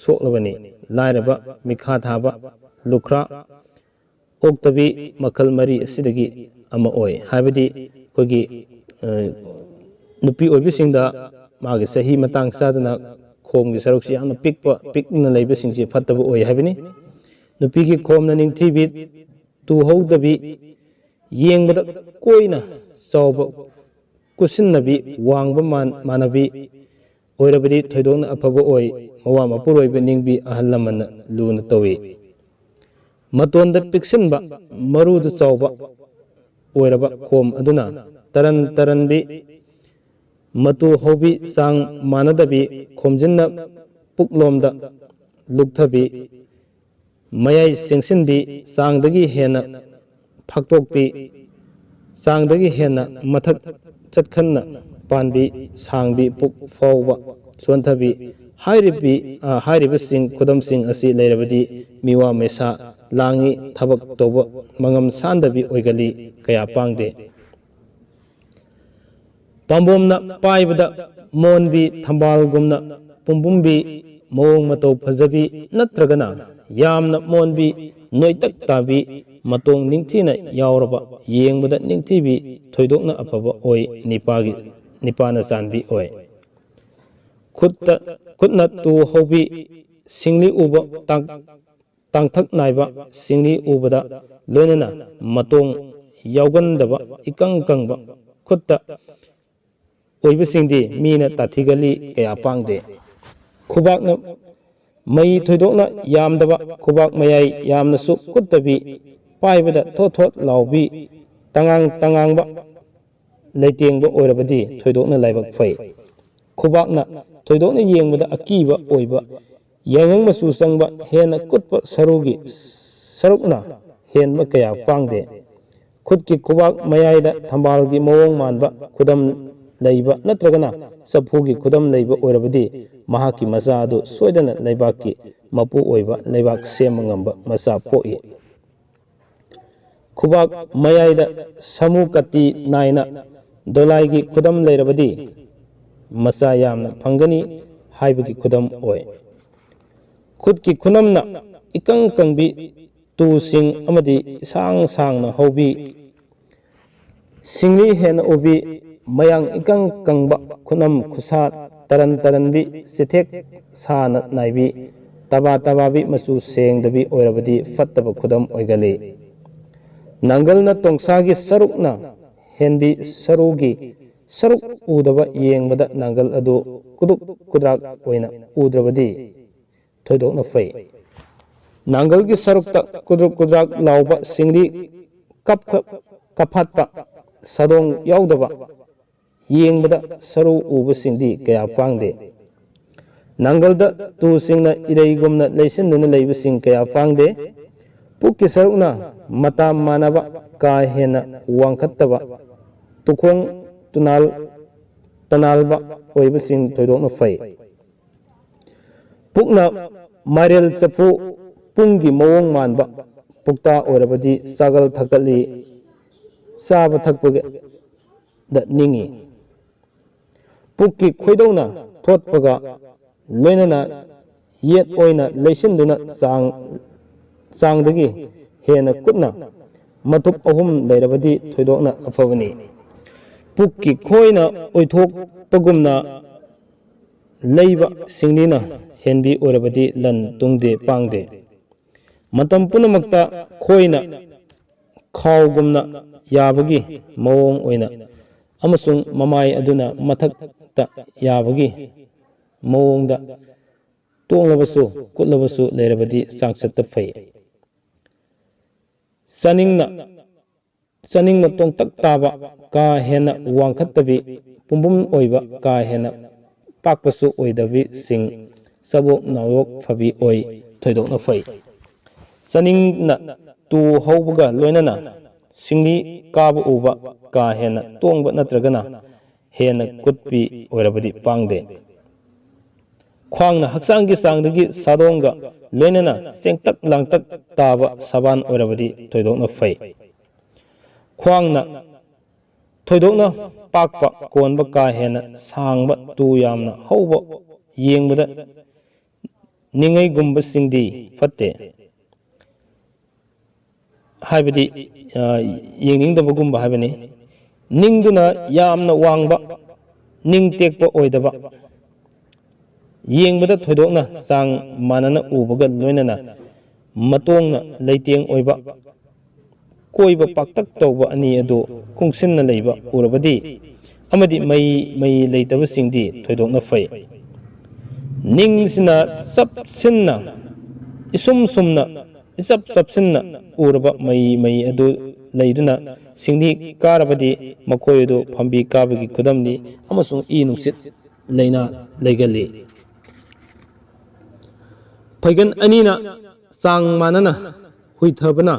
ꯁꯣꯛꯂꯕꯅꯤ꯫ ꯂꯥꯏꯔꯕ, ꯃꯤꯈꯥ ꯊꯥꯕ, ꯂꯨꯈ꯭ꯔꯥ, ꯑꯣꯛꯇꯕꯤ ꯃꯈꯜ ꯃꯔꯤ ꯑꯁꯤꯗꯒꯤ ꯑꯃ ꯑꯣꯏ꯫ ꯍꯥꯏꯕꯗꯤ ꯑꯩꯈꯣꯏꯒꯤ, ꯑ, ꯅꯨꯄꯤ ꯑꯣꯏꯕꯤꯁꯤꯡꯗ ꯃꯥꯒꯤ ꯆꯍꯤ ꯃꯇꯥꯡ ꯆꯥꯗꯅ ꯈꯣꯝꯒꯤ ꯁꯔꯨꯛꯁꯤ ꯌꯥꯝꯅ ꯄꯤꯛꯄ, ꯄꯤꯛꯅ ꯂꯩꯕꯁꯤꯡꯁꯤ ꯐꯠꯇꯕ ꯑꯣꯏ ꯍꯥꯏꯕꯅꯤ꯫ ꯅꯨꯄꯤꯒꯤ ꯈꯣꯝꯅ ꯅꯤꯡꯊꯤꯕꯤ, ꯇꯨꯍꯧꯗꯕꯤ, ꯌꯦꯡꯕꯗ ꯀꯣꯏꯅ ꯆꯥꯎꯕ, ꯀꯨꯠꯁꯤꯟꯅꯕꯤ, ꯋꯥꯡꯕ ꯃꯥꯟ-, ꯃꯥꯟꯅꯕꯤ ꯑꯣꯏꯔꯕꯗꯤ ꯊꯣꯏꯗꯣꯛꯅ ꯑꯐꯕ ꯑꯣꯏ꯫ ꯃꯋꯥ ꯃꯄꯨꯔꯣꯏꯕ ꯅꯤꯡꯕꯤ ꯑꯍꯜ ꯂꯃꯟꯅ ꯂꯨꯅ ꯇꯧꯏ꯫ ꯃꯇꯣꯟꯗ ꯄꯤꯛꯁꯤꯟꯕ, ꯃꯔꯨꯗ ꯆꯥꯎꯕ ꯑꯣꯏꯔꯕ ꯈꯣꯝ ꯑꯗꯨꯅ ꯇꯔꯟ ꯇꯔꯟꯕꯤ, ꯃꯇꯨ ꯍꯧꯕꯤ, ꯆꯥꯡ ꯃꯥꯟꯅꯗꯕꯤ, ꯈꯣꯝꯖꯤꯟꯅ ꯄꯨꯛꯂꯣꯝꯗ ꯂꯨꯛꯊꯕꯤ, ꯃꯌꯥꯏ ꯆꯦꯡꯁꯤꯟꯕꯤ, ꯆꯥꯡꯗꯒꯤ ꯍꯦꯟꯅ ꯐꯥꯛꯇꯣꯛꯄꯤ, ꯆꯥꯡꯗꯒꯤ ꯍꯦꯟꯅ ꯃꯊꯛ ꯆꯠꯈꯟꯅ ꯄꯥꯟꯕꯤ, ꯁꯥꯡꯕꯤ, ꯄꯨꯛ ꯐꯥꯎꯕ ꯆꯣꯟꯊꯕꯤ, ꯍꯥꯏꯔꯤꯕꯤ, ꯑ, ꯍꯥꯏꯔꯤꯕꯁꯤꯡ, ꯈꯨꯗꯝꯁꯤꯡ ꯑꯁꯤ ꯂꯩꯔꯕꯗꯤ ꯃꯤꯋꯥ ꯃꯩꯁꯥ ꯂꯥꯡꯉꯤ, ꯊꯕꯛ ꯇꯧꯕ ꯃꯉꯝ ꯁꯥꯟꯗꯕꯤ ꯑꯣꯏꯒꯜꯂꯤ, ꯀꯌꯥ ꯄꯥꯡꯗꯦ꯫ ꯄꯥꯝꯕꯣꯝꯅ ꯄꯥꯏꯕꯗ ꯃꯣꯟꯕꯤ, ꯊꯝꯕꯥꯜꯒꯨꯝꯅ ꯄꯨꯝꯕꯨꯝꯕꯤ, ꯃꯑꯣꯡ ꯃꯇꯧ ꯐꯖꯕꯤ ꯅꯠꯇ꯭ꯔꯒꯅ ꯌꯥꯝꯅ ꯃꯣꯟꯕꯤ, ꯅꯣꯏꯇꯛ ꯇꯥꯕꯤ, ꯃꯇꯣꯡ ꯅꯤꯡꯊꯤꯅ ꯌꯥꯎꯔꯕ, ꯌꯦꯡꯕꯗ ꯅꯤꯡꯊꯤꯕꯤ, ꯊꯣꯏꯗꯣꯛꯅ ꯑꯐꯕ ꯑꯣꯏ꯫ ꯅꯤꯄꯥꯒꯤ, ꯅꯤꯄꯥꯅ ꯆꯥꯟꯕꯤ ꯑꯣꯏ꯫ ꯈꯨꯠꯇ, ꯈꯨꯠꯅ ꯇꯨ ꯍꯧꯕꯤ, ꯁꯤꯡꯂꯤ ꯎꯕ ꯇꯥꯡ-, ꯇꯥꯡꯊꯛ ꯅꯥꯏꯕ, ꯁꯤꯡꯂꯤ ꯎꯕꯗ ꯂꯣꯏꯅꯅ ꯃꯇꯣꯡ ꯌꯥꯎꯒꯟꯗꯕ, ꯏꯀꯪ ꯀꯪꯕ, ꯈꯨꯠꯇ ꯑꯣꯏꯕꯁꯤꯡꯗꯤ ꯃꯤꯅ ꯇꯥꯊꯤꯒꯜꯂꯤ, ꯀꯌꯥ ꯄꯥꯡꯗꯦ꯫ ꯈꯨꯕꯥꯛꯅ ꯃꯩ ꯊꯣꯏꯗꯣꯛꯅ ꯌꯥꯝꯗꯕ, ꯈꯨꯕꯥꯛ ꯃꯌꯥꯏ ꯌꯥꯝꯅꯁꯨ ꯀꯨꯠꯇꯕꯤ, ꯄꯥꯏꯕꯗ ꯊꯣꯠ ꯊꯣꯠ ꯂꯥꯎꯕꯤ, ꯇꯉꯥꯡ ꯇꯉꯥꯡꯕ, ꯂꯩꯇꯦꯡꯕ ꯑꯣꯏꯔꯕꯗꯤ ꯊꯣꯏꯗꯣꯛꯅ ꯂꯥꯏꯕꯛ ꯐꯩ꯫ ꯈꯨꯕꯥꯛꯅ ꯊꯣꯏꯗꯣꯛꯅ ꯌꯦꯡꯕꯗ ꯑꯀꯤꯕ ꯑꯣꯏꯕ, ꯌꯥꯏꯉꯪ ꯃꯆꯨ ꯆꯪꯕ, ꯍꯦꯟꯅ ꯀꯨꯠꯄ ꯁꯔꯨꯒꯤ ꯁꯔꯨꯛꯅ ꯍꯦꯟꯕ ꯀꯌꯥ ꯄꯥꯡꯗꯦ꯫ ꯈꯨꯠꯀꯤ ꯈꯨꯕꯥꯛ ꯃꯌꯥꯏꯗ ꯊꯝꯕꯥꯜꯒꯤ ꯃꯑꯣꯡ ꯃꯥꯟꯕ ꯈꯨꯗꯝ ꯂꯩꯕ ꯅꯠꯇ꯭ꯔꯒꯅ ꯆꯐꯨꯒꯤ ꯈꯨꯗꯝ ꯂꯩꯕ ꯑꯣꯏꯔꯕꯗꯤ ꯃꯍꯥꯛꯀꯤ ꯃꯆꯥ ꯑꯗꯨ ꯁꯣꯏꯗꯅ ꯂꯩꯕꯥꯛꯀꯤ ꯃꯄꯨ ꯑꯣꯏꯕ, ꯂꯩꯕꯥꯛ ꯁꯦꯝꯕ ꯉꯝꯕ ꯃꯆꯥ ꯄꯣꯛꯏ꯫ ꯈꯨꯕꯥꯛ ꯃꯌꯥꯏꯗ ꯁꯥꯃꯨ ꯀꯥꯇꯤ ꯅꯥꯏꯅ ꯗꯣꯂꯥꯏꯒꯤ ꯈꯨꯗꯝ ꯂꯩꯔꯕꯗꯤ ꯃꯆꯥ ꯌꯥꯝꯅ ꯐꯪꯒꯅꯤ ꯍꯥꯏꯕꯒꯤ ꯈꯨꯗꯝ ꯑꯣꯏ꯫ ꯈꯨꯠꯀꯤ ꯈꯨꯅꯝꯅ ꯏꯀꯪ ꯀꯪꯕꯤ, ꯇꯨꯁꯤꯡ ꯑꯃꯗꯤ ꯏꯁꯥꯡ ꯁꯥꯡꯅ ꯍꯧꯕꯤ, ꯁꯤꯡꯂꯤ ꯍꯦꯟꯅ ꯎꯕꯤ, ꯃꯌꯥꯡ ꯏꯀꯪ ꯀꯪꯕ, ꯈꯨꯅꯝ ꯈꯨꯁꯥ ꯇꯔꯟ ꯇꯔꯟꯕꯤ, ꯆꯤꯊꯦꯛ ꯁꯥꯅ ꯅꯥꯏꯕꯤ, ꯇꯕꯥ ꯇꯕꯥꯕꯤ, ꯃꯆꯨ ꯁꯦꯡꯗꯕꯤ ꯑꯣꯏꯔꯕꯗꯤ ꯐꯠꯇꯕ ꯈꯨꯗꯝ ꯑꯣꯏꯒꯜꯂꯤ꯫ ꯅꯥꯡꯒꯜꯅ ꯇꯣꯡꯁꯥꯒꯤ ꯁꯔꯨꯛꯅ ꯍꯦꯟꯕꯤ, ꯁꯔꯨꯒꯤ ꯁꯔꯨꯛ ꯎꯗꯕ, ꯌꯦꯡꯕꯗ ꯅꯥꯡꯒꯜ ꯑꯗꯨ ꯀꯨꯗꯨꯛ ꯀꯨꯗ꯭ꯔꯥꯛ ꯑꯣꯏꯅ ꯎꯗ꯭ꯔꯕꯗꯤ ꯊꯣꯏꯗꯣꯛꯅ ꯐꯩ꯫ ꯅꯥꯡꯒꯜꯒꯤ ꯁꯔꯨꯛꯇ ꯀꯨꯗ꯭ꯔꯨꯛ ꯀꯨꯗ꯭ꯔꯥꯛ ꯂꯥꯎꯕ, ꯁꯤꯡꯂꯤ ꯀꯞ-, ꯀꯞꯐꯠꯄ, ꯁꯥꯗꯣꯡ ꯌꯥꯎꯗꯕ, ꯌꯦꯡꯕꯗ ꯁꯔꯨ ꯎꯕꯁꯤꯡꯗꯤ ꯀꯌꯥ ꯄꯥꯡꯗꯦ꯫ ꯅꯥꯡꯒꯜꯗ ꯇꯨꯁꯤꯡꯅ ꯏꯔꯩꯒꯨꯝꯅ ꯂꯩꯁꯤꯟꯗꯨꯅ ꯂꯩꯕꯁꯤꯡ ꯀꯌꯥ ꯄꯥꯡꯗꯦ꯫ ꯄꯨꯛꯀꯤ ꯁꯔꯨꯛꯅ ꯃꯇꯥ ꯃꯥꯟꯅꯕ, ꯀꯥ ꯍꯦꯟꯅ ꯋꯥꯡꯈꯠꯇꯕ, ꯇꯨꯈꯣꯡ ꯇꯨꯅꯥꯜ ꯇꯅꯥꯜꯕ ꯑꯣꯏꯕꯁꯤꯡ ꯊꯣꯏꯗꯣꯛꯅ ꯐꯩ꯫ ꯄꯨꯛꯅ ꯃꯥꯏꯔꯦꯜ ꯆꯐꯨ ꯄꯨꯡꯒꯤ ꯃꯑꯣꯡ ꯃꯥꯟꯕ ꯄꯨꯛꯇ ꯑꯣꯏꯔꯕꯗꯤ ꯁꯥꯒꯜ ꯊꯛꯀꯠꯂꯤ, ꯆꯥꯕ ꯊꯛꯄꯗ ꯅꯤꯡꯏ꯫ ꯄꯨꯛꯀꯤ ꯈꯣꯏꯗꯧꯅ ꯊꯣꯠꯄꯒ ꯂꯣꯏꯅꯅ ꯌꯦꯠ ꯑꯣꯏꯅ ꯂꯩꯁꯤꯟꯗꯨꯅ ꯆꯥꯡ, ꯆꯥꯡꯗꯒꯤ ꯍꯦꯟꯅ ꯀꯨꯠꯅ ꯃꯊꯨꯞ ꯑꯍꯨꯝ ꯂꯩꯔꯕꯗꯤ ꯊꯣꯏꯗꯣꯛꯅ ꯑꯐꯕꯅꯤ꯫ ꯄꯨꯛꯀꯤ ꯈꯣꯏꯅ ꯑꯣꯏꯊꯣꯛꯄꯒꯨꯝꯅ ꯂꯩꯕ ꯁꯤꯡꯂꯤꯅ ꯍꯦꯟꯕꯤ ꯑꯣꯏꯔꯕꯗꯤ ꯂꯟ ꯇꯨꯡꯗꯦ ꯄꯥꯡꯗꯦ꯫ ꯃꯇꯝ ꯄꯨꯝꯅꯃꯛꯇ ꯈꯣꯏꯅ ꯈꯥꯎꯒꯨꯝꯅ ꯌꯥꯕꯒꯤ ꯃꯑꯣꯡ ꯑꯣꯏꯅ ꯑꯃꯁꯨꯡ ꯃꯃꯥꯏ ꯑꯗꯨꯅ ꯃꯊꯛꯇ ꯌꯥꯕꯒꯤ ꯃꯑꯣꯡꯗ ꯇꯣꯡꯂꯕꯁꯨ ꯀꯨꯠꯂꯕꯁꯨ ꯂꯩꯔꯕꯗꯤ ꯆꯥꯡꯆꯠꯇ ꯐꯩ꯫ ꯆꯥꯅꯤꯡꯅ ꯆꯥꯅꯤꯡꯅ ꯇꯣꯡꯇꯛ ꯇꯥꯕ, ꯀꯥ ꯍꯦꯟꯅ ꯋꯥꯡꯈꯠꯇꯕꯤ, ꯄꯨꯝꯕꯨꯝ ꯑꯣꯏꯕ, ꯀꯥ ꯍꯦꯟꯅ ꯄꯥꯛꯄꯁꯨ ꯑꯣꯏꯗꯕꯤꯁꯤꯡ ꯆꯕꯣꯛ ꯅꯥꯎꯌꯣꯛ ꯐꯕꯤ ꯑꯣꯏ, ꯊꯣꯏꯗꯣꯛꯅ ꯐꯩ꯫ ꯆꯥꯅꯤꯡꯅ ꯇꯨ ꯍꯧꯕꯒ ꯂꯣꯏꯅꯅ ꯁꯤꯡꯂꯤ ꯀꯥꯕ ꯎꯕ, ꯀꯥ ꯍꯦꯟꯅ ꯇꯣꯡꯕ ꯅꯠꯇ꯭ꯔꯒꯅ ꯍꯦꯟꯅ ꯀꯨꯠꯄꯤ ꯑꯣꯏꯔꯕꯗꯤ ꯄꯥꯡꯗꯦ꯫ ꯈ꯭ꯋꯥꯡꯅ ꯍꯛꯆꯥꯡꯒꯤ ꯆꯥꯡꯗꯒꯤ ꯁꯥꯗꯣꯡꯒ ꯂꯣꯏꯅꯅ ꯆꯦꯡꯇꯛ ꯂꯥꯡꯇꯛ ꯇꯥꯕ ꯁꯥꯕꯥꯟ ꯑꯣꯏꯔꯕꯗꯤ ꯊꯣꯏꯗꯣꯛꯅ ꯐꯩ꯫ ꯈ꯭ꯋꯥꯡꯅ ꯊꯣꯏꯗꯣꯛꯅ ꯄꯥꯛꯄ, ꯀꯣꯟꯕ, ꯀꯥ ꯍꯦꯟꯅ ꯁꯥꯡꯕ, ꯇꯨ ꯌꯥꯝꯅ ꯍꯧꯕ, ꯌꯦꯡꯕꯗ ꯅꯤꯡꯉꯩꯒꯨꯝꯕꯁꯤꯡꯗꯤ ꯐꯠꯇꯦ꯫ ꯍꯥꯏꯕꯗꯤ, ꯑ, ꯌꯦꯡꯅꯤꯡꯗꯕꯒꯨꯝꯕ ꯍꯥꯏꯕꯅꯤ꯫ ꯅꯤꯡꯗꯨꯅ ꯌꯥꯝꯅ ꯋꯥꯡꯕ, ꯅꯤꯡ ꯇꯦꯛꯄ ꯑꯣꯏꯗꯕ, ꯌꯦꯡꯕꯗ ꯊꯣꯏꯗꯣꯛꯅ ꯆꯥꯡ ꯃꯥꯟꯅꯅ ꯎꯕꯒ ꯂꯣꯏꯅꯅ ꯃꯇꯣꯡꯅ ꯂꯩꯇꯦꯡ ꯑꯣꯏꯕ, ꯀꯣꯏꯕ ꯄꯥꯛꯇꯛ ꯇꯧꯕ ꯑꯅꯤ ꯑꯗꯨ ꯀꯨꯡꯁꯤꯟꯅ ꯂꯩꯕ ꯎꯔꯕꯗꯤ ꯑꯃꯗꯤ ꯃꯩ ꯃꯩ ꯂꯩꯇꯕꯁꯤꯡꯗꯤ ꯊꯣꯏꯗꯣꯛꯅ ꯐꯩ꯫ ꯅꯤꯡꯁꯤꯅ ꯆꯞꯁꯤꯟꯅ, ꯏꯁꯨꯝ ꯁꯨꯝꯅ, ꯏꯆꯞ ꯆꯞꯁꯤꯟꯅ ꯎꯔꯕ ꯃꯩ ꯃꯩ ꯑꯗꯨ ꯂꯩꯗꯨꯅ ꯁꯤꯡꯂꯤ ꯀꯥꯔꯕꯗꯤ ꯃꯈꯣꯏ ꯑꯗꯨ ꯐꯝꯕꯤ ꯀꯥꯕꯒꯤ ꯈꯨꯗꯝꯅꯤ ꯑꯃꯁꯨꯡ ꯏ ꯅꯨꯡꯁꯤꯠ ꯂꯩꯅꯥ ꯂꯩꯒꯜꯂꯤ꯫ ꯐꯩꯒꯟ ꯑꯅꯤꯅ ꯆꯥꯡ ꯃꯥꯟꯅꯅ ꯍꯨꯏꯊꯕꯅ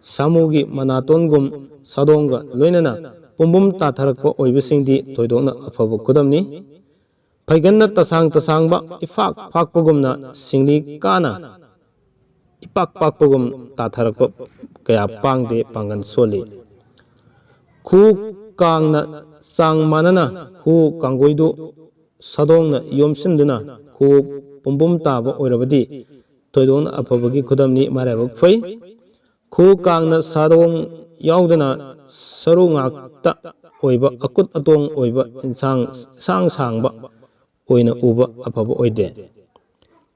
ꯁꯥꯃꯨꯒꯤ ꯃꯅꯥꯇꯣꯟꯒꯨꯝ ꯁꯥꯗꯣꯡꯒ ꯂꯣꯏꯅꯅ ꯄꯨꯝꯕꯨꯝ ꯇꯥꯊꯔꯛꯄ ꯑꯣꯏꯕꯁꯤꯡꯗꯤ ꯊꯣꯏꯗꯣꯛꯅ ꯑꯐꯕ ꯈꯨꯗꯝꯅꯤ꯫ ꯐꯩꯒꯟꯅ ꯇꯁꯥꯡ ꯇꯁꯥꯡꯕ ꯏꯐꯥꯛ ꯐꯥꯛꯄꯒꯨꯝꯅ ꯁꯤꯡꯂꯤ ꯀꯥꯅ ꯏꯄꯥꯛ ꯄꯥꯛꯄꯒꯨꯝ ꯇꯥꯊꯔꯛꯄ ꯀꯌꯥ ꯄꯥꯡꯗꯦ, ꯄꯥꯡꯒꯜ ꯁꯣꯜꯂꯤ꯫ ꯈꯨ ꯀꯥꯡꯅ ꯆꯥꯡ ꯃꯥꯟꯅꯅ ꯈꯨ ꯀꯥꯡꯒꯣꯏꯗꯨ ꯁꯥꯗꯣꯡꯅ ꯌꯣꯝꯁꯤꯟꯗꯨꯅ ꯈꯨ ꯄꯨꯝꯕꯨꯝ ꯇꯥꯕ ꯑꯣꯏꯔꯕꯗꯤ ꯊꯣꯏꯗꯣꯛꯅ ꯑꯐꯕꯒꯤ ꯈꯨꯗꯝꯅꯤ꯫ ꯃꯔꯥꯏꯕꯛ ꯐꯩ꯫ ꯈꯨ ꯀꯥꯡꯅ ꯁꯥꯗꯣꯡ ꯌꯥꯎꯗꯅ ꯁꯔꯨ ꯉꯥꯛꯇ ꯑꯣꯏꯕ, ꯑꯀꯨꯠ ꯑꯇꯣꯡ ꯑꯣꯏꯕ, ꯏꯟꯁꯥꯡ ꯁꯥꯡ ꯁꯥꯡꯕ ꯑꯣꯏꯅ ꯎꯕ ꯑꯐꯕ ꯑꯣꯏꯗꯦ꯫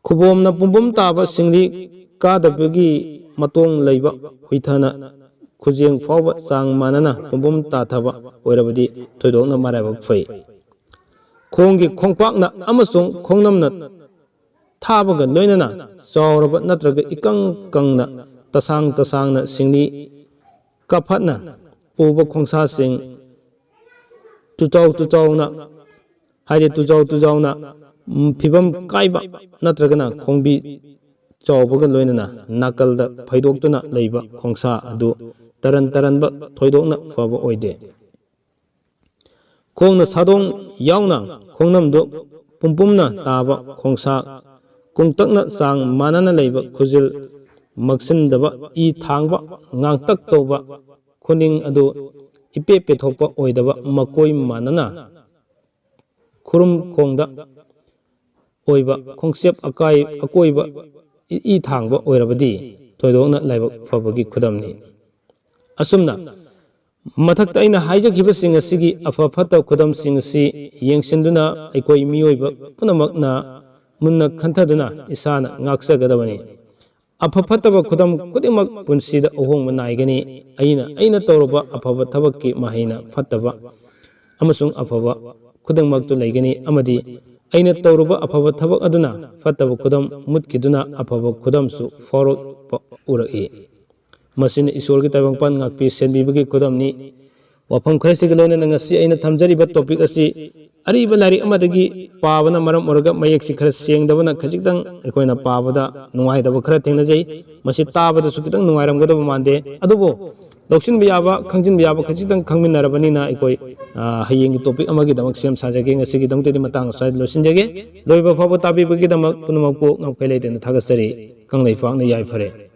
ꯈꯨꯕꯣꯝꯅ ꯄꯨꯝꯕꯨꯝ ꯇꯥꯕ ꯁꯤꯡꯂꯤ ꯀꯥꯗꯕꯒꯤ ꯃꯇꯣꯡ ꯂꯩꯕ ꯍꯨꯏꯊꯅ ꯈꯨꯖꯦꯡ ꯐꯥꯎꯕ ꯆꯥꯡ ꯃꯥꯟꯅꯅ ꯄꯨꯝꯕꯨꯝ ꯇꯥꯊꯕ ꯑꯣꯏꯔꯕꯗꯤ ꯊꯣꯏꯗꯣꯛꯅ ꯃꯔꯥꯏꯕꯛ ꯐꯩ꯫ ꯈꯣꯡꯒꯤ ꯈꯣꯡꯄꯥꯛꯅ ꯑꯃꯁꯨꯡ ꯈꯣꯡꯅꯝꯅ ꯊꯥꯕꯒ ꯂꯣꯏꯅꯅ ꯆꯥꯎꯔꯕ ꯅꯠꯇ꯭ꯔꯒ ꯏꯀꯪ ꯀꯪꯅ ꯇꯁꯥꯡ ꯇꯁꯥꯡꯅ ꯁꯤꯡꯂꯤ ꯀꯥꯐꯠꯅ ꯎꯕ ꯈꯣꯡꯁꯥꯁꯤꯡ ꯇꯨꯆꯥꯎ ꯇꯨꯆꯥꯎꯅ, ꯍꯥꯏꯗꯤ ꯇꯨꯖꯥꯎ ꯇꯨꯖꯥꯎꯅ, ꯎꯝ, ꯐꯤꯕꯝ ꯀꯥꯏꯕ ꯅꯠꯇ꯭ꯔꯒꯅ ꯈꯣꯡꯕꯤ ꯆꯥꯎꯕꯒ ꯂꯣꯏꯅꯅ ꯅꯥꯀꯜꯗ ꯐꯩꯗꯣꯛꯇꯨꯅ ꯂꯩꯕ ꯈꯣꯡꯁꯥ ꯑꯗꯨ ꯇꯔꯟ ꯇꯔꯟꯕ ꯊꯣꯏꯗꯣꯛꯅ ꯐꯕ ꯑꯣꯏꯗꯦ꯫ ꯈꯣꯡꯅ ꯁꯥꯗꯣꯡ ꯌꯥꯎꯅ ꯈꯣꯡꯅꯝꯗꯨ ꯄꯨꯝꯄꯨꯝꯅ ꯇꯥꯕ ꯈꯣꯡꯁꯥ ꯀꯨꯡꯇꯛꯅ ꯆꯥꯡ ꯃꯥꯟꯅꯅ ꯂꯩꯕ ꯈꯨꯖꯤꯜ ꯃꯛꯁꯤꯟꯗꯕ ꯏ ꯊꯥꯡꯕ ꯉꯥꯡꯇꯛ ꯇꯧꯕ ꯈꯨꯅꯤꯡ ꯑꯗꯨ ꯏꯄꯦꯠ ꯄꯦꯊꯣꯛꯄ ꯑꯣꯏꯗꯕ ꯃꯀꯣꯏ ꯃꯥꯟꯅꯅ ꯈꯨꯔꯨꯝ ꯈꯣꯡꯗ ꯑꯣꯏꯕ ꯈꯣꯡꯆꯦꯞ ꯑꯀꯥꯏ-, ꯑꯀꯣꯏꯕ ꯏ-, ꯏ ꯊꯥꯡꯕ ꯑꯣꯏꯔꯕꯗꯤ ꯊꯣꯏꯗꯣꯛꯅ ꯂꯥꯏꯕꯛ ꯐꯕꯒꯤ ꯈꯨꯗꯝꯅꯤ꯫ ꯑꯁꯨꯝꯅ ꯃꯊꯛꯇ ꯑꯩꯅ ꯍꯥꯏꯖꯈꯤꯕꯁꯤꯡ ꯑꯁꯤꯒꯤ ꯑꯐ ꯐꯠꯇ ꯈꯨꯗꯝꯁꯤꯡ ꯑꯁꯤ ꯌꯦꯡꯁꯤꯟꯗꯨꯅ ꯑꯩꯈꯣꯏ ꯃꯤꯑꯣꯏꯕ ꯄꯨꯝꯅꯃꯛꯅ ꯃꯨꯟꯅ ꯈꯟꯊꯗꯨꯅ ꯏꯁꯥꯅ ꯉꯥꯛꯆꯒꯗꯕꯅꯤ꯫ ꯑꯐ ꯐꯠꯇꯕ ꯈꯨꯗꯝ ꯈꯨꯗꯤꯡꯃꯛ ꯄꯨꯟꯁꯤꯗ ꯑꯍꯣꯡꯕ ꯅꯥꯏꯒꯅꯤ꯫ ꯑꯩꯅ, ꯑꯩꯅ ꯇꯧꯔꯨꯕ ꯑꯐꯕ ꯊꯕꯛꯀꯤ ꯃꯍꯩꯅ ꯐꯠꯇꯕ ꯑꯃꯁꯨꯡ ꯑꯐꯕ ꯈꯨꯗꯤꯡꯃꯛꯇꯨ ꯂꯩꯒꯅꯤ, ꯑꯃꯗꯤ ꯑꯩꯅ ꯇꯧꯔꯨꯕ ꯑꯐꯕ ꯊꯕꯛ ꯑꯗꯨꯅ ꯐꯠꯇꯕ ꯈꯨꯗꯝ ꯃꯨꯠꯈꯤꯗꯨꯅ ꯑꯐꯕ ꯈꯨꯗꯝꯁꯨ ꯐꯥꯎꯔꯛꯄ ꯎꯔꯛꯏ꯫ ꯃꯁꯤꯅ ꯏꯁꯣꯔꯒꯤ ꯇꯥꯏꯕꯪꯄꯥꯟ ꯉꯥꯛꯄꯤ ꯁꯦꯟꯕꯤꯕꯒꯤ ꯈꯨꯗꯝꯅꯤ꯫ ꯋꯥꯐꯝ ꯈꯔꯁꯤꯒ ꯂꯣꯏꯅꯅ ꯉꯁꯤ ꯑꯩꯅ ꯊꯝꯖꯔꯤꯕ topic ꯑꯁꯤ ꯑꯔꯤꯕ ꯂꯥꯏꯔꯤꯛ ꯑꯃꯗꯒꯤ ꯄꯥꯕꯅ ꯃꯔꯝ ꯑꯣꯏꯔꯒ ꯃꯌꯦꯛꯁꯤ ꯈꯔ ꯁꯦꯡꯗꯕꯅ ꯈꯖꯤꯛꯇꯪ ꯑꯩꯈꯣꯏꯅ ꯄꯥꯕꯗ ꯅꯨꯡꯉꯥꯏꯇꯕ ꯈꯔ ꯊꯦꯡꯅꯖꯩ꯫ ꯃꯁꯤ ꯇꯥꯕꯗꯁꯨ ꯈꯤꯇꯪ ꯅꯨꯡꯉꯥꯏꯔꯝꯒꯗꯕ ꯃꯥꯟꯗꯦ꯫ ꯑꯗꯨꯕꯨ ꯂꯧꯁꯤꯟꯕ ꯌꯥꯕ, ꯈꯪꯖꯤꯟꯕ ꯌꯥꯕ ꯈꯖꯤꯛꯇꯪ ꯈꯪꯃꯤꯟꯅꯔꯕꯅꯤꯅ ꯑꯩꯈꯣꯏ, ꯑ, ꯍꯌꯦꯡꯒꯤ topic ꯑꯃꯒꯤꯗꯃꯛ ꯁꯦꯝ ꯁꯥꯖꯒꯦ꯫ ꯉꯁꯤꯒꯤꯗꯃꯛꯇꯗꯤ ꯃꯇꯥꯡ ꯑꯁ꯭ꯋꯥꯏꯗ ꯂꯣꯏꯁꯤꯟꯖꯒꯦ꯫ ꯂꯣꯏꯕ ꯐꯥꯎꯕ ꯇꯥꯕꯤꯕꯒꯤꯗꯃꯛ ꯄꯨꯝꯅꯃꯛꯄꯨ ꯉꯝꯈꯩ ꯂꯩꯇꯅ ꯊꯥꯒꯠꯆꯔꯤ꯫ ꯀꯪꯂꯩꯄꯥꯛꯅ ꯌꯥꯏꯐꯔꯦ꯫